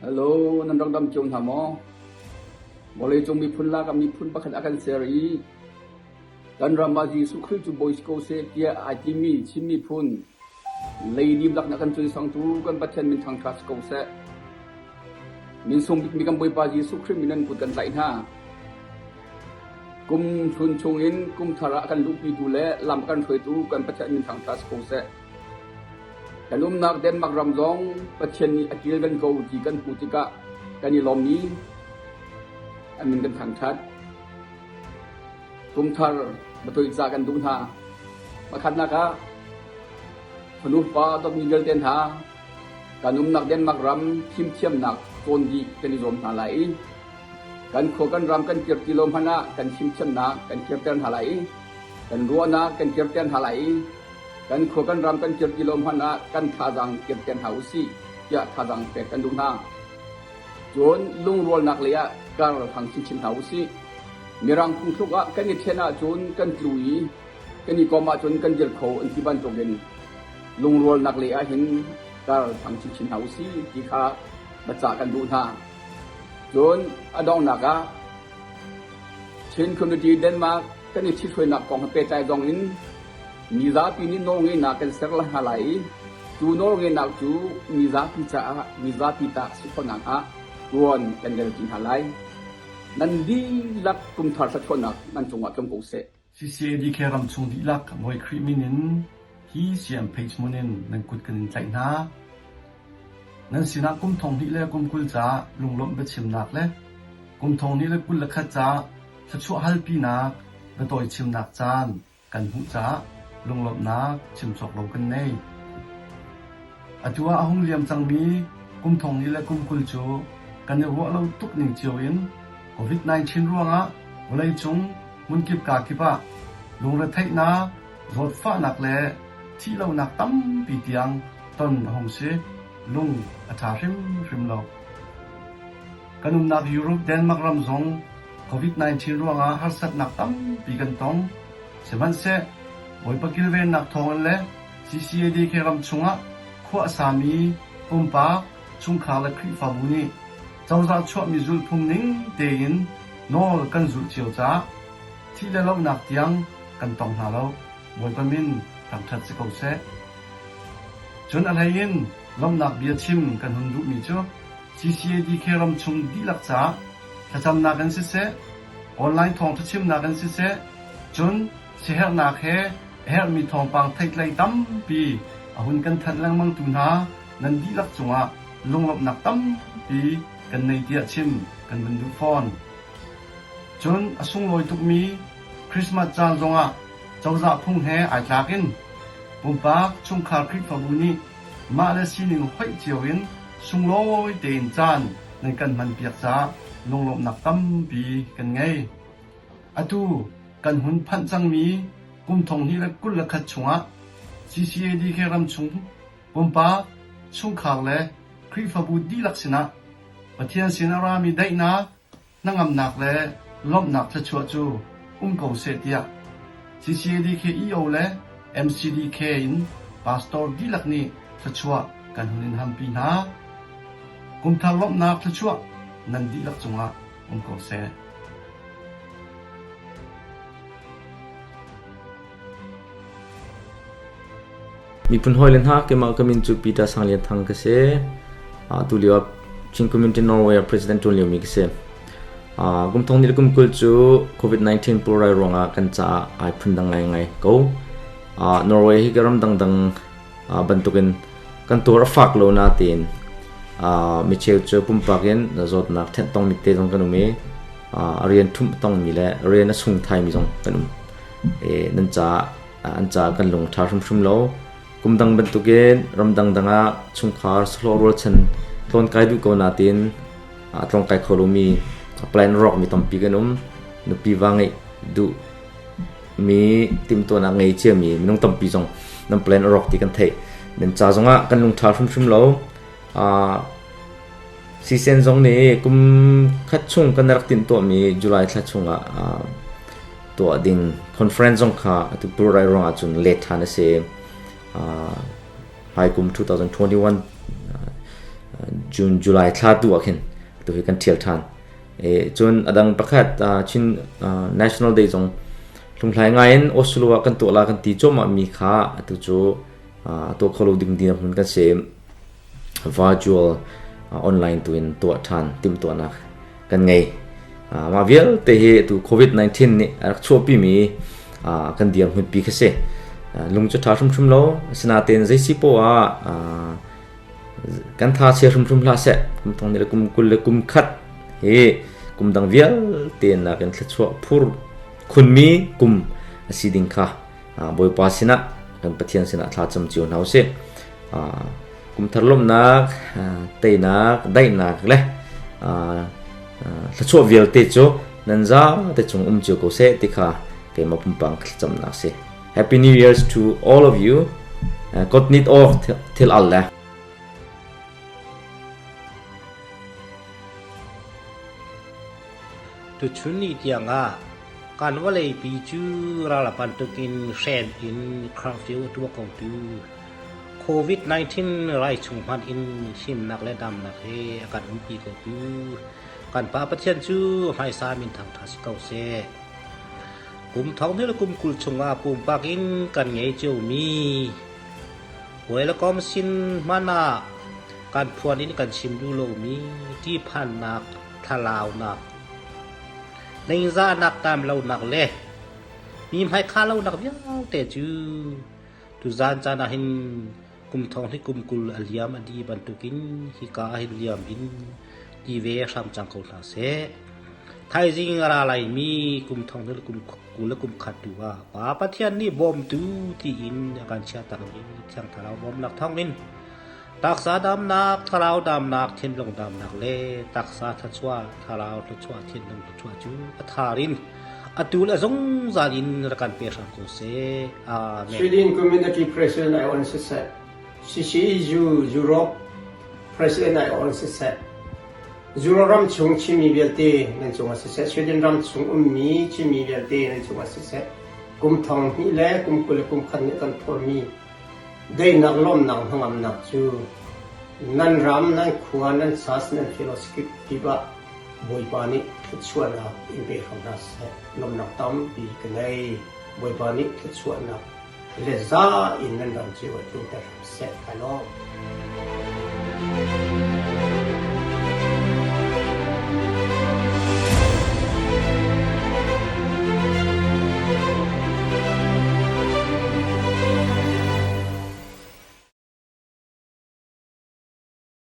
Hello, nan rak dam cio hna maw? Vawleicung miphun lak ah miphun pakhat a kan ser i kan ram ah Jesuh Khrih cu bawi si ko seh tiah ai timi Chin miphun leidim lak na kan cunsangtu kan Pathian min thangṭhat si ko seh. Min sung bikmi kan Bawipa Jesuh Khrih min nan kut kan tlaih hna. Kum hlun chungin kum thar ah kan luhpitu le lam a kan hruaitu kan Pathian min thangṭhat si ko seh. Kan umnak Denmark ram zong Pathian nih a kilven ko ti kan hmuh tikah kan i lawm i a min kan thangṭhat. Kum thar matuih ca kan duh hna. Pakhatnak ah fanu pa dawtmi vialte hna kan umnak Denmark ram fimthiamnak cawn dih kan i zuam hna lai i kan khua kan ram kan kir ti lo hmanh ah kan fimthiamnak kan kirter hna lai i kan ruahnak kan kirter hna lai i kan khua kan ram kan kir ti lo hmanh ah kan thazaang kirter hna usih tiah thazaang pek kan duh hna. Cun lungrualnak lei ah kar hang chinchin hna usih. Mirang phungthluk ah kan i ṭhen ahcun kan tlu i kan i kom ahcun kan dir kho an ti bantukin lungrualnak lei ah hin kar hang chinchin hna usih ti kha biacah kan duh hna. Cun a donghnak ah Chin Community Denmark kan i ṭhithruainak kong he pehtlai zong in mizapi nih nawlngeihnak kan ser hna lai i cu nawlngeihnak cu mizapi caah mizapi ta a si khawhnak hnga ṭuan kan relṭi hna lai. Nan dihlak kumthar thluachuahnak nan cungah tlung ko seh. CCADK ramchung dihlak Bawi Khrih min in hi CM page hmun in nan kut kan in tlaih hna. Nan sinah kum thong hnih le kum 20 ca lunglawmh biachimnak le kum thong hnih le 21 ca thluachuah halpinak biatawi chimnak caan kan hmuh caah lunglawmhnak chim cawk lo kan nei. Atu ah a hung liam cangmi kum thong hnih le kum 20 cu kan i ruah lo tuk ning cio in COVID-19 ruangah vawleicung hmunkip kakip ah lungretheihnak, zawtfahnak le thihlonak tampi tiang ton a hung si. Lung a ṭha hrimhrim lo. Kan umnak Europe Denmark ram zong COVID-19 ruangah harsatnak tampi kan tong. Sihmanhseh, Bawipa kilvennak thawngin le CCADK ram chungah khua a sami pumpak, chungkhar le Khrihfabu nih cozah chuahmi zulhphung ning tein nawl kan zulh cio caah thih le lohnak tiang kan tong hna lo. Bawipa min thangṭhat si ko seh. Cun a hlei in lawmhnak bia chim kan hun duhmi cu CCADK ram chung dihlak caah thlacamnak in siseh, online thawngṭha chimnak in siseh, cun siaherhnak he a herhmi thawngpang theihtlei tampi a hun kan thanh lengmangtu hna nan dihlak cungah lunglawmhnak tampi kan nei tiah chim kan vun duh fawn. Cun a sunglawi tukmi Christmas caan zongah cozah phung he ai tlak in pumpak chungkhar Khrihfabu nih mah le sining hoih cio in sunglawi tein caan nan kan hmanpiak caah lunglawmhnak tampi kan ngei. Atu kan hun phanh cangmi kum 2021 chungah CCADK ramchung pumpak, chungkhar le Khrihfabu dihlak sinah Pathian sin a rami daihnak, hnangamnak le lawmhnak thluachuah cu um ko seh tiah CCADK EO le MCDK in pastor dihlak nih thluachuah kan hun in hampi hna. Kumthar lawmhnak thluachuah nan dihlak cungah um ko seh. Miphun hawile hna, keimah ka min cu Peter Sang Lian Thang ka si. Tu lio ah Chin Community Norway ah President ṭuan liomi ka si. Kum thong ni le kum 20 cu COVID-19 pulrai ruangah kan caah ai phundang ngaingai ko. Norway hi ka ram dangdang bantukin kan tuar a fak lo natein micheu cu pumpak in zawtnak ṭhenh tongmi te zong kan um i a rian ṭhumh tongmi le rian a sung thaimi zong kan um. Nan caah an caah kan lung ṭha hrimhrim lo. Kum dang bantukin ramdang dang ah chungkhar sahlawh rualchan tlawnkai duh ko nain tlawngkai kho lomi plan rawkmi tampi kan um. Nupi va ngeih duh mi timhtuahnak ngei ciami minung tampi zong nan plan a rawk ti kan theih. Nan ca zongah kan lung ṭha hrimhrim lo. Sisen zong nih kum khat chung kan rak timhtuahmi July thla chungah tuah ding conference zong kha atu pulrai ruangah cun let ṭhan a si. Hmai kum 2021. June July thla tu ah khin tu hi kan ṭhial ṭhan. Cun a dang pakhat Chin National Day zong hlunghlai ngai in Oslo ah kan tuah la kan ti cuahmah mi kha atu cu tuah kho lo ding dirhmun kan si. Virtual online tu in tuah ṭhan timhtuahnak kan ngei. Mah vialte hi atu COVID-19 nih a rak chuahpi mi kan dirhmun pi kha si. Lung cu ṭha hrimhrim lo. Asinain zei si poah ah kan tha chia hrimhrim hlah seh. Kum thong nih le kum 20 le kum khat hi kum dang vialte nakin thluachuah phur khunmi kum a si ding kha Bawipa sinah kan Pathian sinah thla cam cio hna usih. Kum thar lawmhnak, teinak, daihnak le thluachuah vialte cu nan zate cung um cio ko seh ti kha keimah pumpang thlacamnak si. Happy New Year's to all of you. Godt nytt år til alle. Tuchun ni tiangah kan vawleipi cu ral bantukin hren in curfew a tuah kotu COVID-19 rai chung hmanh in himnak le damnak he a kan umpi kotu kan Pa Pathian cu hmaisa min thangṭhat si ko seh. Kum thong hnih le kum 20 chungah pumpak in kan ngei ciomi hawi le kom sin hmanh ah kan phuan in kan chim duh lomi ṭihphannak thlalaunak, ningzahnak tamlonak le mi hmaikhah lonak vialte cu tuzaan caan ah hin kum thong hi kum 20 a liam a dih bantukin hika ah hin liam in ti ve hram cang ko hna seh. Thaizing a ra laimi kum thong hi kum 20 le kum khat tu ah Pa Pathian nih bawmtu tiin a kan chiahtak i Thiang Thlarau bawmnak thawngin Taksa damnak, thlarau damnak, thinlung damnak le taksa thluachuah, thlarau thluachuah, thinlung thluachuah cu a thar in atu le zungzal in rak kan pe hram ko seh. Amen. Sweden Community President ai on siseh, CCEU Europe President ai on siseh, Euro ram chung Chinmi vialte nan cungah siseh, Sweden ram chung ummi Chinmi vialte nan cungah siseh, kum thong hnih le kum 20 le kum khat nih kan phurmi Daihnak lawmhnak hnangamnak cu nan ram, nan khua, nan church, nan fellowship kip ah Bawipa nih thluachuahnak in pe hram hna seh. Lawmhnak tampi ka ngei. Bawipa nih thluachuahnak le za in nan ram cio ah tlunter hram seh. Kai lawm.